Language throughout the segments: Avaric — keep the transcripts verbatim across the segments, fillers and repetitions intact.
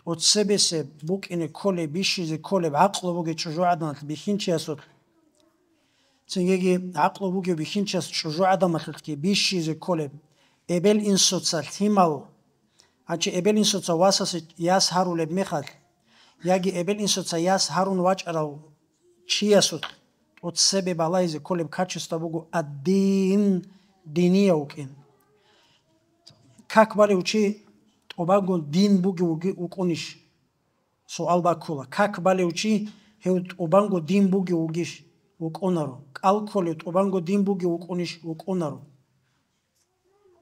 тӀоцебесеб букӀине кколеб, бищизе кколеб гӀакълу бугеб чӀужугӀаданалъ бихьинчиясулъ, цинги гӀакълу бугев бихьинчияс чӀужугӀадамалъулъги бищизе кколеб, эбел-инсуца лъимал, гьанчи эбел-инсуца васасе яс гьарулеб мехалъ, яги эбел-инсуца яс гьарун вачӀарав чиясулъ тӀоцебе балагьизе кколеб качество буго ад-дин, динияв вукӀин. Как балев чи тӀубанго дин бугев вуги-, вукӀунищ? Суал баккула. Как балев чи гьев тӀубанго дин бугев вугищ? ВукӀунаро. КӀал кколев тӀубанго дин бугев вукӀунищ? ВукӀунаро.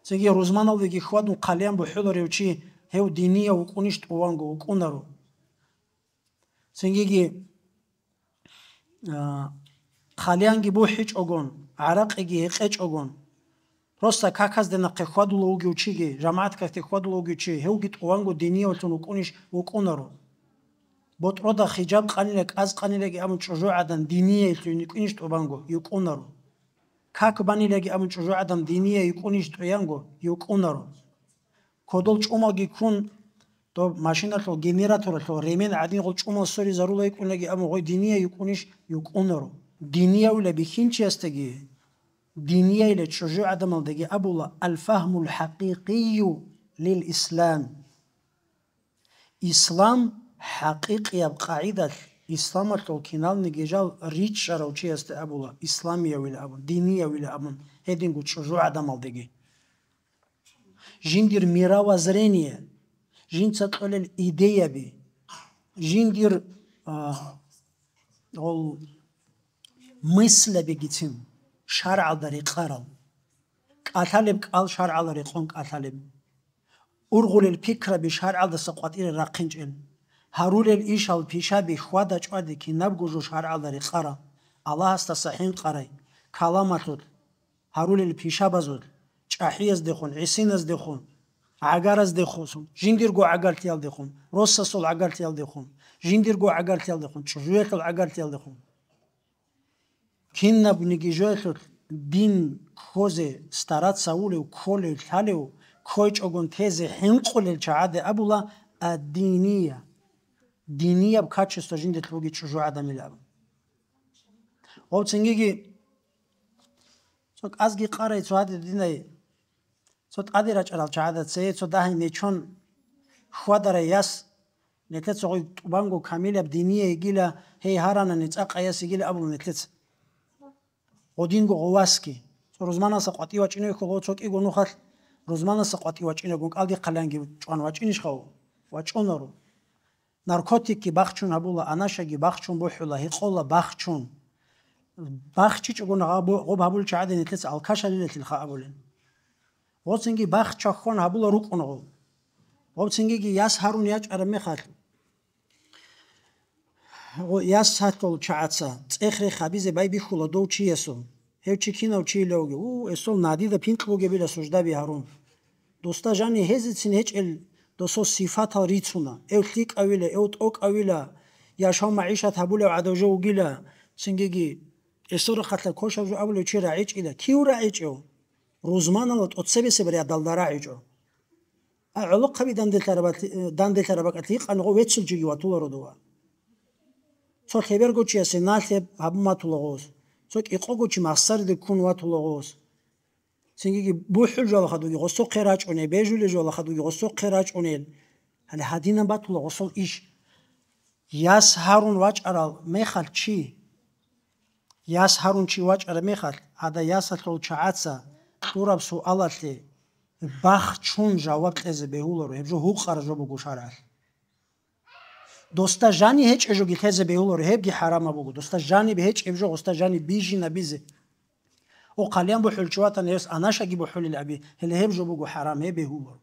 Цинги рузманалдеги хьвадун хъалиян бухӀуларев чи гьев динияв вукӀунищ тӀубанго? ВукӀунаро. Цингиги, а, хъалиянги бухӀичӀогон, гӀаракъиги гьекъечӀогон, просто каказде нахъе хьвадулев вугев чиги, жамагӀат какде хьвадулев вугев чи, гьевги тӀуванго диниявлъун вукӀунищ? ВукӀунаро. БотӀрода хижаб къанила, кӀаз къанилаги абун чӀужугӀадан динияйлъун йикӀунищ тӀубанго? ЙукӀунаро. Как банилаги абун чӀужугӀадан динияй йикӀунищ тӀуянго? ЙукӀунаро. Кодол чӀумалги ккун, доб машиналъул генераторалъул ремень гӀадин гъол чӀумал соризарула йикӀунаги абун гъой динияй йикӀунищ? ЙукӀунаро. Диниявила бихьинчиясдаги, динияйила чӀужугӀадамалдаги абула: «Аль-фагьмул хӀакъикъию лил ислам». Ислам хӀакъикъияб къагӀидалъ, исламалъул киналниги жал ричӀчӀарав чиясда абула, исламиявила абун, диниявила абун, гьединго чӀужугӀадамалдаги. Жиндир мировоззрение, жинца кьолел идеяби, жиндир, а, гъол мыслабигицин шаргӀалда рекъарал, кӀалъалеб кӀал шаргӀалда рекъон кӀалъалеб, ургъулел пикраби шаргӀалдаса къватӀире рахъинчӀел, гьарулел ишал пишаби хьвада-чӀвади кинабго жо шаргӀалда рекъарал, Аллагьасдаса хӀинкъарай, каламалъулъ, гьарулел пишабазул, чӀахӀияздехун, гӀисиназдехун, гӀагараздехун, жиндирго гӀагарлъиялдехун, росасул гӀагарлъиялдехун, жиндирго гӀагарлъиялдехун, чӀужуялъул гӀагарлъиялдехун. Кинабниги жоялъулъ дин ккозе стараться гьавулев, кколев, лъалев, ккойчӀогон тезе хӀинкъулел чагӀаде абула ад-диния. Динияб качество жиндилъ бугеб чӀужугӀадамилан абун. Гъов цингиги цо кӀазги къарай, цо гьадин динай, цо тӀаде рачӀарал чагӀада цее цо дагьай нечон хьвадарай яс, нилъеца гъой тӀубанго камилаб диния йигила, гьей гьаранани цӀакъ яс йигила абула нилъеца. Гъодинго гъов васги. Цо рузманаса къватӀив вачӀинев хьул гъов цо кӀиго нухалъ, рузманаса къватӀив вачӀинагун кӀалдихъалиянги чӀван вачӀинищха гъов? ВачӀунаро. Наркотикги бахчун гьабула, анашаги бахчун бухӀула, гьекъола бахчун. БахчичӀогун гъабу-, гъоб гьабулел чагӀаде нилъеца алкашалилалъилха абулел. Гъоцинги бахчахьон гьабула рукӀун гъов. Гъоцингиги яс гьарун ячӀараб мехалъ, гъо-, яс гьалъул чагӀаца цӀех-рех гьабизе байбихьула дов чиясул. Гьев чи кинав чийилавги, у, эсул надида пинкь бугебила суждаби гьарун. Досда жани гьезецин гьечӀел досул сифатал рицуна. Эв лъикӀавила, эв тӀокӀавила, яшав магӀишат гьабулев гӀадав жо вугила, цингиги эсул рахъалъа кошав жо абулев чи рагӀичӀила. Кив рагӀичӀев? Рузманала тӀоцебесеб рядалда рагӀичӀо. А гӀолохъаби данделъарабат-, данделъараб бакӀалъ гьикъани гъов веццул чиги ватуларо дова. Цо лъеберго чиясе налъеб гьабун ватула гъос. Цо кӀикъого чи махсариде ккун ватула гъос. Цингиги бухӀул жо алахадуги гъосухъе рачӀунел, бежулел жо алахадуги гъосухъе рачӀунел. Гьале гьадинаб батула гъосул иш. Яс гьарун вачӀарал мехалъ чи, яс гьарун чи вачӀараб мехалъ, гьада ясалъул чагӀаца кьураб суалалъе бахчун жаваб кьезе бегьуларо, гьеб жо гьукъараб жо буго шаргӀалъ. Досда жани гьечӀеб жоги лъезе бегьуларо, гьебги хӀарамаб буго. Досда жаниб гьечӀеб жо, досда жаниб бижинабизе. О, хъалиян бухӀул чи ватани, гьес анашаги бухӀулел аби, гьеле гьеб жо буго хӀарам, гьеб бегьуларо.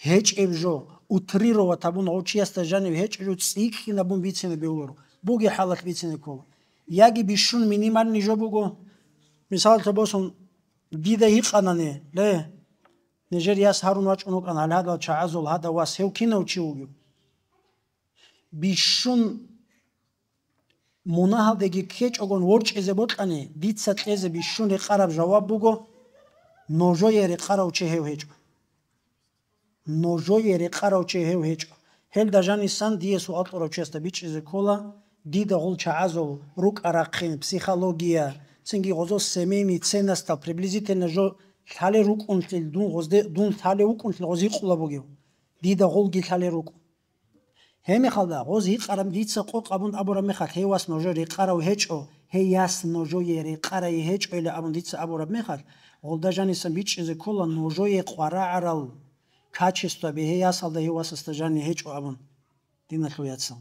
ГьечӀеб жо, утрировать гьабун гъов чиясда жаниб гьечӀеб жо цӀикӀкӀинабун бицине бегьуларо, бугеб хӀалалъ бицине ккола. Яги бищун минимальный жо буго, мисалалъе босун, дида гьикъанани, ле, нижер яс гьарун вачӀун вукӀана гьале гьадал чагӀазул гьадав вас, гьев кинав чи вугев? Бищун мунагьалдеги ккечӀогон ворчӀизе бокьани, дица кьезе бищун рекъараб жаваб буго: нужее рекъарав чи гьев гьечӀо. Нужее рекъарав чи гьев гьечӀо. Гьелда жанисан дие суал кьурав чиясда бичӀчӀизе ккола, дида гъол чагӀазул рукӀа-рахъин, психология, цинги гъозул семейный ценностал приблизительно жо лъалел рукӀунлъил, дун гъозде, дун лъалев вукӀунлъил гъоз гьикъула бугев. Дида гъолги лъалел рукӀун. Гьеб мехалда, гъоз гьикъараб дица къокъ абун абураб мехалъ, гьев вас нужее рекъарав гьечӀо, гьей яс нужее рекъарай гьечӀойилан абун дица абураб мехалъ, гъолда жанисан бичӀчӀизе ккола нужее къварагӀарал качестваби гьей ясалда гьев васасда жани гьечӀо абун, диналъул яцал.